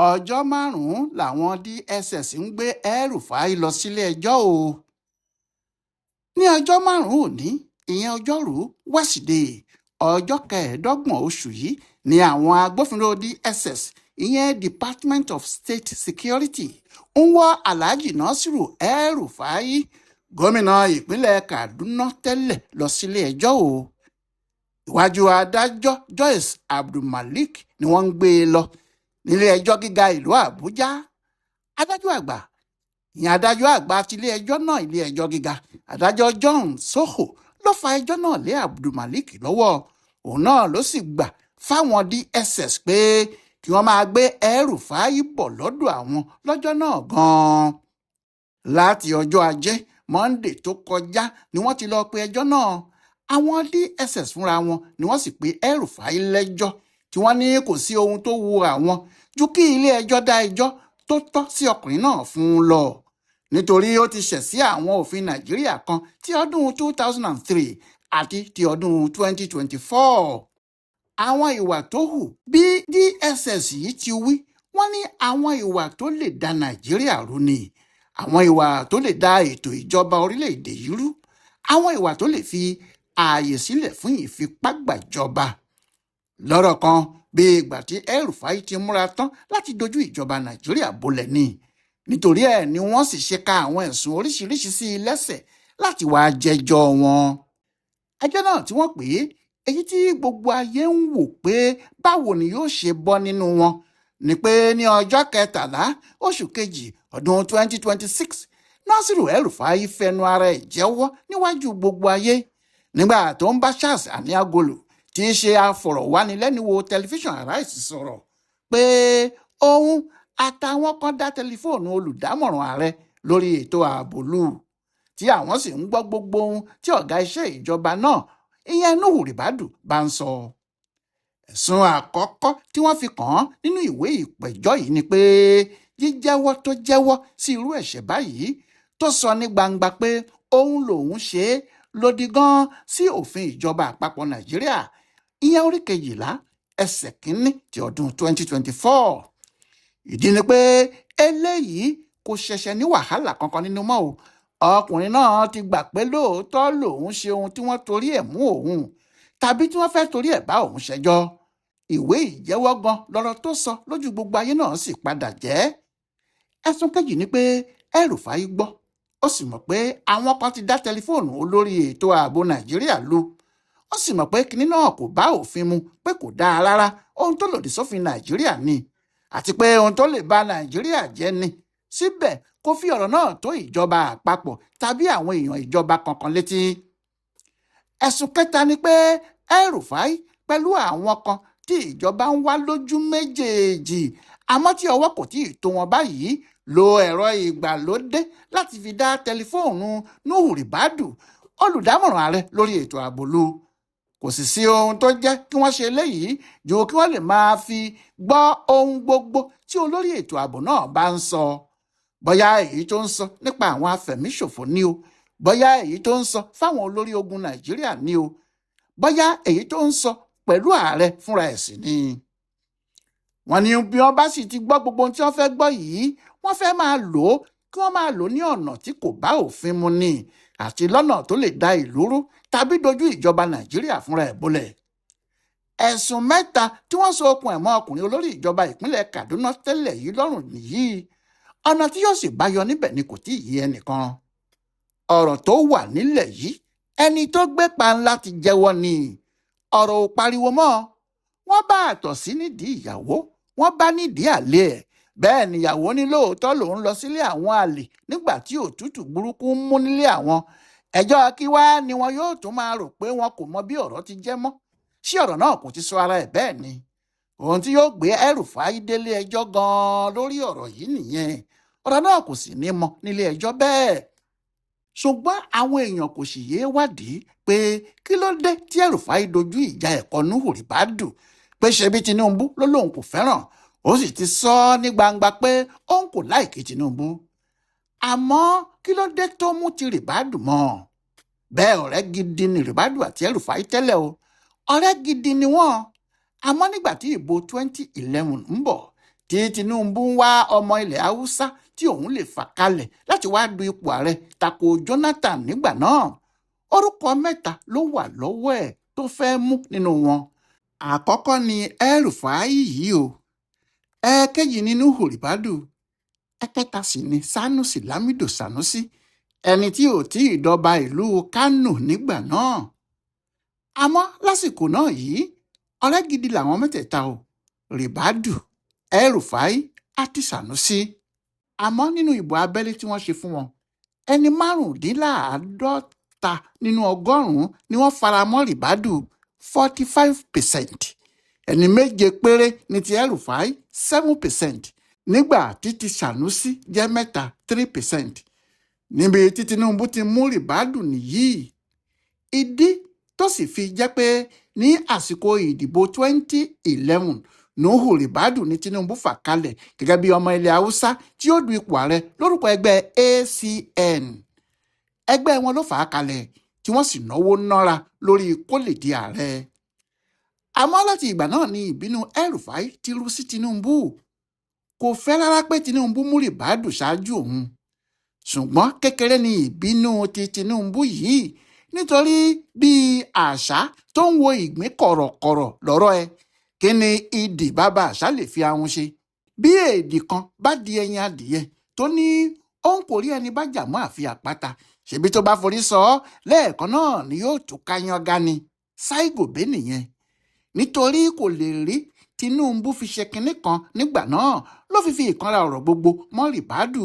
Ọjọ́ 5 làwọn DSS ń gbé El-Rufai lọ sílé-ẹjọ́ o. Ní ọjọ́ 5 òní, ìyẹn ọjọ́rùú wẹ́sídẹ̀ẹ́ ọjọ́ 25 oṣù yìí ni àwọn agbófinró DSS, ìyẹn Department of State Security, ń wọ́ Alhaji Nasiru El-Rufai, gómìnà ìpínlẹ̀ Kaduna tẹ́lẹ̀, lọ sílé-ẹjọ́ o. Iwájú adájọ́ Joyce Abdulmalik ni wọ́n ń gbé e lọ nílé-ẹjọ́ gíga ìlú Àbújá. Adájọ́ àgbà, ìyẹn adájọ́ àgbà tilé-ẹjọ́ náà, ilé-ẹjọ́ gíga, adájọ́ John Tsoho ló fa ẹjọ́ náà lé Abdulmalik lọ́wọ́. Òun náà ló sì gbà fáwọn DSS pé kí wọ́n máa gbé El-Rufai bọ̀ lọ́dọ̀ àwọn lọ́jọ́ náà gan-an. Láti ọjọ́ ajé Monday tó kọjá ni wọ́n ti lọ pe ẹjọ́ náà. Àwọn DSS fúnra wọn ni wọ́n sì pe El-Rufai lẹ́jọ́, tí wọ́n ní kò sí ohun tó wu àwọn ju kí ilé-ẹjọ́ dá ẹjọ́ tó tọ́ sí ọkùnrin náà fún un lọ, nítorí ó ti ṣẹ̀ sí àwọn òfin Nàìjíríà kan ti ọdún 2003 àti ti ọdún 2024. Àwọn ìwà tó hù, bí DSS yìí ti wí, wọ́n ní àwọn ìwà tó lè da Nàìjíríà rú ni, àwọn ìwà tó lè da ètò ìjọba orílẹ̀-èdè yìí rú, àwọn ìwà tó lè fi ààyè sílẹ̀ fún ìfipágbàjọba. Lọ́rọ̀ kan, bí ìgbà tí El-Rufai ti múra tán láti dojú ìjọba Nàìjíríà bolẹ̀ ni. Nítorí ẹ̀ ni wọ́n sì ṣe ka àwọn ẹ̀sùn oríṣiríṣi sí i lẹ́sẹ̀ láti wáá jẹ́jọ́ wọn. Ẹjọ́ náà tí wọ́n pè é, èyí tí gbogbo ayé ń wò pé báwo ni yóò ṣe bọ́ nínú wọn, ni pé ní ọjọ́ 13 oṣù kejì ọdún 2026, Nasiru El-Rufai fẹnu ara ẹ̀ jẹ́wọ́ níwájú gbogbo ayé nígbà tó ń bá Charles Aniagolu, tí í ṣe afọ̀rọ̀wánilẹ́nuwò tẹlifíṣàn Arise, sọ̀rọ̀ pé òun àtàwọn kan dá tẹlifóònù olùdámọ̀ràn ààrẹ lórí ètò ààbò lù, tí àwọn sì ń gbọ́ gbogbo ohun tí ọ̀gá iṣẹ́ ìjọba náà, ìyẹn Nuhu Ribadu, bá ń sọ. Ẹ̀sùn àkọ́kọ́ tí wọ́n fi kàn án nínú ìwé ìpẹ̀jọ́ yìí ni pé jíjẹ́wọ́ tó jẹ́wọ́ sí irú ẹ̀ṣẹ̀ báyìí, tó sọ ní gbangba pé òun lòun ṣe é, lòdì gan sí òfin ìjọba àpapọ̀ Nàìjíríà, ìyẹn orí 12 ẹsẹ̀ 1 ti ọdún 2024. Ìdí ni pé eléyìí kò ṣẹ̀ṣẹ̀ ní wàhálà kankan nínú mọ́ o. Ọkùnrin náà ti gbà pé lóòótọ́ lòun ṣe ohun tí wọ́n torí ẹ̀ mú òun tàbí tí wọ́n fẹ́ torí ẹ̀ bá òun ṣẹjọ́. Ìwé ìjẹ́wọ́ gan lọ́rọ̀ tó sọ lójú gbogbo ayé náà sì padà jẹ́. Ẹ̀sùn kejì ni pé El-Rufai gbọ́, ó sì mọ̀ pé àwọn kan ti dá tẹlifóònù olórí ètò ààbò Nàìjíríà lù. Ó sì mọ̀ pé kinní náà kò bá òfin mu, pé kò dáa rárá, ohun tó lòdì sófin Nàìjíríà ni, àti pé ohun tó lè ba Nàìjíríà jẹ́ ni. Síbẹ̀, kò fi ọ̀rọ̀ náà tó ìjọba àpapọ̀ tàbí àwọn èèyàn ìjọba kankan létí. Ẹ̀sùn kẹta ni pé El-Rufai pẹ̀lú àwọn kan tí ìjọba ń wá lójú méjèèjì, àmọ́ tí ọwọ́ kò tí ì tó wọn báyìí, lo ẹ̀rọ ìgbàlódé láti fi dá tẹlifóònù Nuhu Ribadu, olùdámọ̀ràn ààrẹ lórí ètò ààbò lù. Kò sì sí ohun tó jẹ́ kí wọ́n ṣe eléyìí ju kí wọ́n lè máa fi gbọ́ ohun gbogbo tí olórí ètò ààbò náà bá ń sọ, bóyá èyí tó ń sọ nípa àwọn afẹ̀míṣòfò ni o, bóyá èyí tó ń sọ fáwọn olórí ogun Nàìjíríà ni o, bóyá èyí tó ń sọ pẹ̀lú ààrẹ fúnra ẹ̀ sì ni. Wọ́n ní bí wọ́n bá sì ti gbọ́ gbogbo ohun tí wọ́n fẹ́ gbọ́ yìí, wọ́n fẹ́ máa lò ó, kí wọ́n máa lò ó ní ọ̀nà tí kò bá òfin mu ni, àti lọ́nà tó lè da ìlú rú tàbí dojú ìjọba Nàìjíríà fúnra ẹ̀ bolẹ̀. Ẹ̀sùn mẹ́ta tí wọ́n so okùn ẹ̀ mọ́ ọkùnrin olórí ìjọba ìpínlẹ̀ Kaduna tẹ́lẹ̀ yìí lọ́rùn nìyí. Ọ̀nà tí yóò sì bá yọ níbẹ̀ ni kò tí ì yé ẹnìkan. Ọ̀rọ̀ tó wà nílẹ̀ yìí, ẹni tó gbé panlá ti jẹ́wọ́ ni. Ọ̀rọ̀ ò pariwo mọ́. Wọ́n bá àtọ̀ sí nídìí ìyàwó, wọ́n bá nídìí àlè ẹ̀. Bẹ́ẹ̀ níyàwó ní lóòótọ́ lòun lọ sílé àwọn àlè nígbà tí òtútù burúkú ń mú nílé àwọn. Ẹjọ́ kí wá ni wọn yóò tún máa rò pé wọn kò mọ bí ọ̀rọ̀ ti jẹ́ mọ́? Ṣé ọ̀rọ̀ náà kò ti sọ ara ẹ̀ bẹ́ẹ̀ ni? Ohun tí yóò gbé El-Rufai délé ẹjọ́ gan-an lórí ọ̀rọ̀ yìí nìyẹn. Ọ̀rọ̀ náà kò sì ní mọ nílé ẹjọ́ bẹ́ẹ̀. Ṣùgbọ́n àwọn èèyàn kò sì yéé wádìí pé kí ló dé tí El-Rufai dojú ìjà ẹ̀kọ́ Nuhu Ribadu, pé ṣebí Tinubu ló lóun kò fẹ́ràn, ó sì ti sọ ọ́ ní gbangba pé òun kò láìkí Tinubu. Àmọ́ kí ló dé tó mú ti Ribadu mọ́? Bẹ́ẹ̀ ọ̀rẹ́ gidi ni Ribadu àti El-Rufai tẹ́lẹ̀ o, ọ̀rẹ́ gidi ni wọ́n. Àmọ́ nígbà tí ìbò 2011 ń bọ̀, Tí Tinubu ń wá ọmọ ilẹ̀ Haúsá tí òun lè fà kalẹ̀ láti wá du ipò ààrẹ tako Jonathan nígbà náà, orúkọ mẹ́ta ló wà lọ́wọ́ ẹ̀ tó fẹ́ mú nínú wọn. Àkọ́kọ́ ni El-Rufai yìí o, ẹ̀ẹ̀kejì ni Nuhu Ribadu, ẹ̀kẹta sì ni Sanusi Lamido Sanusi, ẹni tí ò tí ì dọba ìlú Kánò nígbà náà. Àmọ́ lásìkò náà yìí, ọ̀rẹ́ gidi làwọn mẹ́tẹ̀ẹ̀ta o, Ribadu, El-Rufai àti Sanusi. Àmọ́ nínú ìbò abẹ́lé tí wọ́n ṣe fún wọn, ẹni 45 nínú ọgọ́rùn-ún ni wọ́n fara mọ́ Ribadu, 45%. Ẹni 7 péré ní ti El-Rufai, 7%, nígbà tí ti Sanusi jẹ́ 3, 3%. Níbi tí Tinubu ti mú Ribadu nìyí. Ìdí tó sì fi jẹ́ pé ní àsìkò ìdìbò 2011, Nuhu Ribadu ní Tinubu fà kalẹ̀ gẹ́gẹ́ bí ọmọ ilẹ̀ Haúsá tí ó du ipò ààrẹ lórúkọ ẹgbẹ́ ACN. Ẹgbẹ́ wọn ló fà á kalẹ̀ tí wọ́n sì náwó nára lórí kó lè di ààrẹ. Àmọ́ láti ìgbà náà ni ìbínú El-Rufai ti rú sí Tinubu. Kò fẹ́ rárá pé Tinubu mú Ribadu ṣáájú òun. Ṣùgbọ́n kékeré ni ìbínú ti Tinubu yìí, nítorí bí àṣà tó ń wo ìgbín kọ̀rọ̀kọ̀rọ̀ lọ́rọ̀ ẹ, kí ni idì bàbá àṣà lè fi ahun ṣe? Bí èdì kan bá di ẹyin adìyẹ tó ní òun kò rí ẹni bá jà mọ́ àfi àpáta, ṣèbí tó bá forí sọ ọ́ lẹ́ẹ̀kan náà ni yóò tún káyán gani. Ṣáìgòbé nìyẹn. Nítorí kò lè rí Tinubu fi ṣe kinní kan nígbà náà ló fi ìkanra ọ̀rọ̀ gbogbo mọ́ Ribadu,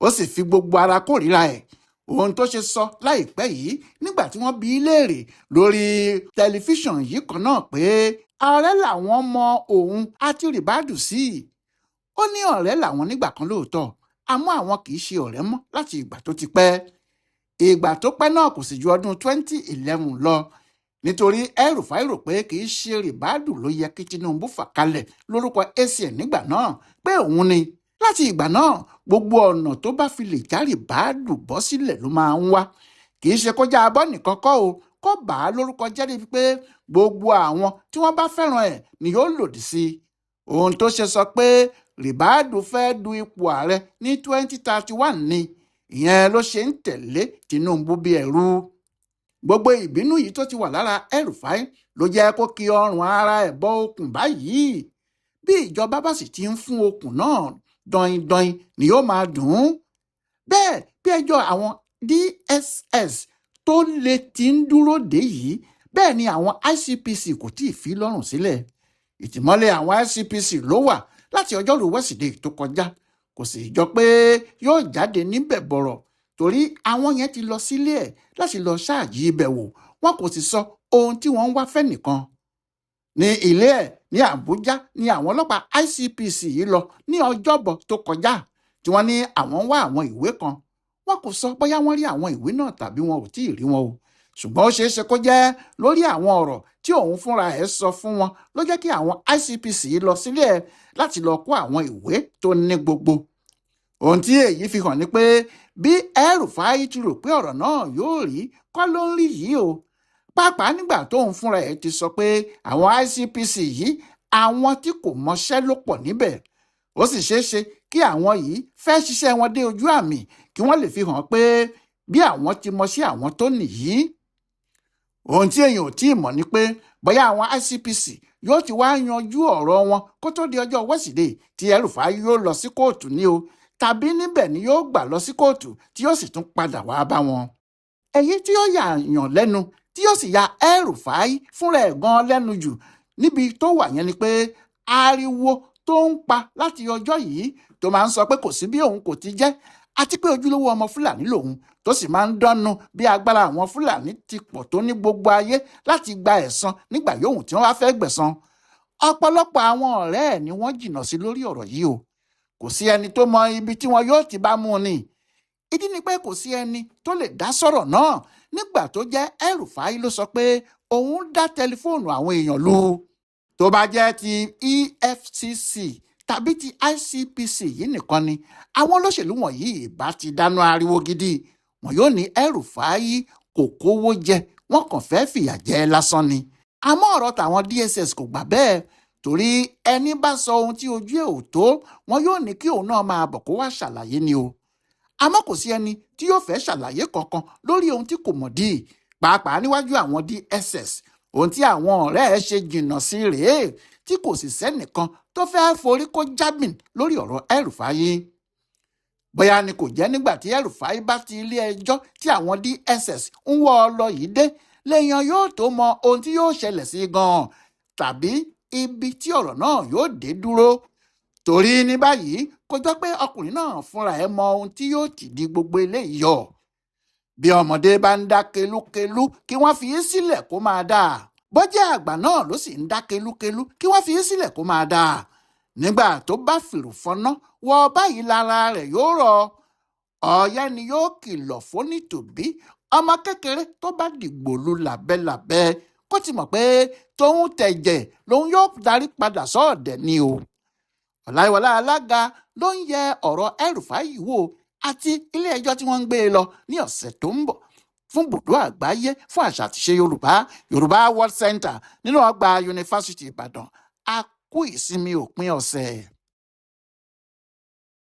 ó sì fi gbogbo ara kórìíra ẹ̀. Ohun tó ṣe sọ láìpẹ́ yìí nígbà tí wọ́n bi í léèrè lórí tẹlifíṣàn yìí kan náà pé ààrẹ làwọn mọ òun àti Ribadu sí. Ó ní ọ̀rẹ́ làwọn nígbà kan lóòótọ́, àmọ́ àwọn kì í ṣe ọ̀rẹ́ mọ́ láti ìgbà tó ti pẹ́. Ìgbà tó pẹ́ náà kò sì ju ọdún 2011 lọ, nítorí El-Rufai rò pé kì í ṣe Ribadu ló yẹ kí Tinubu fà kalẹ̀ lórúkọ ACN nígbà náà, pé òun ni. Láti ìgbà náà, gbogbo ọ̀nà tó bá fi lè já Ribadu bọ́ sílẹ̀ ló máa ń wá. Kì í ṣe kó já abọ́ nìkan kọ́ o, kó bà á lórúkọ jẹ́ débi pé gbogbo àwọn tí wọ́n bá fẹ́ràn ẹ̀ ni yóò lòdì sí i. Ohun tó ṣe sọ pé Ribadu fẹ́ du ipò ààrẹ ní 2031 ni, ìyẹn ló ṣe ń tẹ̀lé Tinubu bí ẹrú. Gbogbo ìbínú yìí tó ti wà lára El-Rufai ló jẹ́ kó kí ọrùn ara ẹ̀ bọ́ okùn báyìí. Bí ìjọba bá sì ti ń fún okùn náà dọ̀yìndọ̀yìn ni yóò máa dùn ún. Bẹ́ẹ̀ bí ẹjọ́ àwọn DSS tó lè ti ń dúró dé yìí, bẹ́ẹ̀ ni àwọn ICPC kò tí ì fi lọ́rùn sílẹ̀. Ìtìmọ́lé àwọn ICPC ló wà láti ọjọ́rú Wẹ́sídẹ̀ẹ́ tó kọjá. Kò sì jọ pé yóò jáde níbẹ̀ bọ̀rọ̀, torí àwọn yẹn ti lọ sílé ẹ̀ láti lọ ṣáàjì ibẹ̀ wò, wọn kò sì sọ ohun tí wọ́n ń wá fẹ́ nìkan. Ní ilé ẹ̀ ní Àbújá ni àwọn ọlọ́pàá ICPC yìí lọ ní ọjọ́bọ̀ tó kọjá, tí wọ́n ní àwọn ń wá àwọn ìwé kan. Wọn kò sọ bóyá wọ́n rí àwọn ìwé náà tàbí wọn ò tí ì rí wọn o. Ṣùgbọ́n ó ṣeé ṣe kó jẹ́ lórí àwọn ọ̀rọ̀ tí òun fúnra ẹ̀ sọ fún wọn ló jẹ́ kí àwọn ICPC lọ sílé ẹ̀ láti lọ kó àwọn ìwé tó ní gbogbo. Ohun tí èyí fi hàn ni pé bí El-Rufai ti rò pé ọ̀rọ̀ náà yóò rí kọ́ ló ń rí yìí o. Pàápàá nígbà tóun fúnra ẹ̀ ti sọ pé àwọn ICPC yìí àwọn tí kò mọṣẹ́ ló pọ̀ níbẹ̀. Ó sì ṣeé ṣe kí àwọn yìí fẹ́ ṣiṣẹ́ wọn dé ojú àmì kí wọ́n lè fi hàn pé bí àwọn ti mọṣẹ́ àwọn tó nìyí. Ohun tí èèyàn ò tí ì mọ̀ ni pé bóyá àwọn ICPC yóò ti wá yanjú ọ̀rọ̀ wọn kó tó di ọjọ́ Wẹ́sídẹ̀ẹ́ tí El-Rufai yóò lọ sí kóòtù ní o, tàbí níbẹ̀ ni yóò gbà lọ sí kóòtù tí yóò sì tún padà wá bá wọn. Èyí tí yóò yà yàn lẹ́nu tí yóò sì ya El-Rufai fúnra ẹ̀ gan lẹ́nu jù níbi tó wà yẹn ni pé ariwo tó ń pa láti ọjọ́ yìí tó máa ń sọ pé kò sí bí òun kò ti jẹ́, àti pé ojúlówó ọmọ Fúlàní lòun tó sì máa ń dánnu bí agbára àwọn Fúlàní ti pọ̀ tó ní gbogbo ayé láti gba ẹ̀san nígbà yòówù tí wọ́n bá fẹ́ gbẹ̀san. Ọ̀pọ̀lọpọ̀ àwọn ọ̀rẹ́ ẹ̀ ni wọ́n jìnnà sí lórí ọ̀rọ̀ yìí o. Kò sí ẹni tó mọ ibi tí wọn yóò ti bá mú un ni. Ìdí ni pé kò sí ẹni tó lè dá sọ̀rọ̀ náà nígbà tó jẹ́ El-Rufai ló sọ pé òun dá tẹlifóònù àwọn èèyàn lù. Tó bá jẹ́ ti EFCC tàbí ti ICPC yìí nìkan ni, àwọn olóṣèlú wọ̀nyí ìbá ti dáná ariwo gidi. Wọn yóò ní El-Rufai kò kówó jẹ, wọn kàn fẹ́ fìyà jẹ lásán ni. Àmọ́ ọ̀rọ̀ tàwọn DSS kò gbà bẹ́ẹ̀, Torí ẹni bá sọ ohun tí ojú ẹ̀ ò tó, wọn yóò ní kí òun náà máa bọ̀ kó wá ṣàlàyé ni o. Àmọ́ kò sí ẹni tí yóò fẹ́ ṣàlàyé kankan lórí ohun tí kò mọ̀ dí, pàápàá níwájú àwọn DSS. Ohun tí àwọn ọ̀rẹ́ ẹ̀ ṣe jìnnà sí rèé, tí kò sì sẹ́nìkan tó fẹ́ẹ́ forí kó jábìn lórí ọ̀rọ̀ El-Rufai. Bóyá ni kò jẹ́ nígbà tí El-Rufai bá ti ilé ẹjọ́ tí àwọn DSS ń wọ́ ọ lọ yìí dé lèèyàn yóò tó mọ ohun tí yóò ṣẹlẹ̀ sí gan-an tàbí ibi tí ọ̀rọ̀ náà yóò dé dúró. Torí ní báyìí, kò jọ pé ọkùnrin náà fúnra ẹ̀ mọ ohun tí yóò ti di gbogbo eléyìí yọ. Bí ọmọdé bá ń dá kelúkelú, kí wọ́n fi í sílẹ̀ kó máa dáa. Bọ́jẹ́ àgbà náà ló sì ń dá kelúkelú, kí wọ́n fi í sílẹ̀ kó máa dáa. Nígbà tó bá fìrù fọná wọ báyìí, lára rẹ̀ yóò rọ̀. Ọ̀ọ́yá ni yóò kìlọ̀ fónítòbí ọmọ kékeré tó bá dìgbò lu làbẹ́làbẹ́, kó ti mọ̀ pé tóun tẹ̀jẹ̀ lòun yóò darí padà sọ́ọ̀dẹ̀ ni o. Ọláyíwọlá Alága ló ń yẹ ọ̀rọ̀ El-Rufai wò àti ilé-ẹjọ́ tí wọ́n ń gbé e lọ ní ọ̀sẹ̀ tó ń bọ̀ fún bùdó àgbáyé fún àṣà àtiṣe Yorùbá, Yorùbá World Center, nínú ọgbà Yunifásitì Ìbàdàn. A kú ìsinmi òpin ọ̀sẹ̀.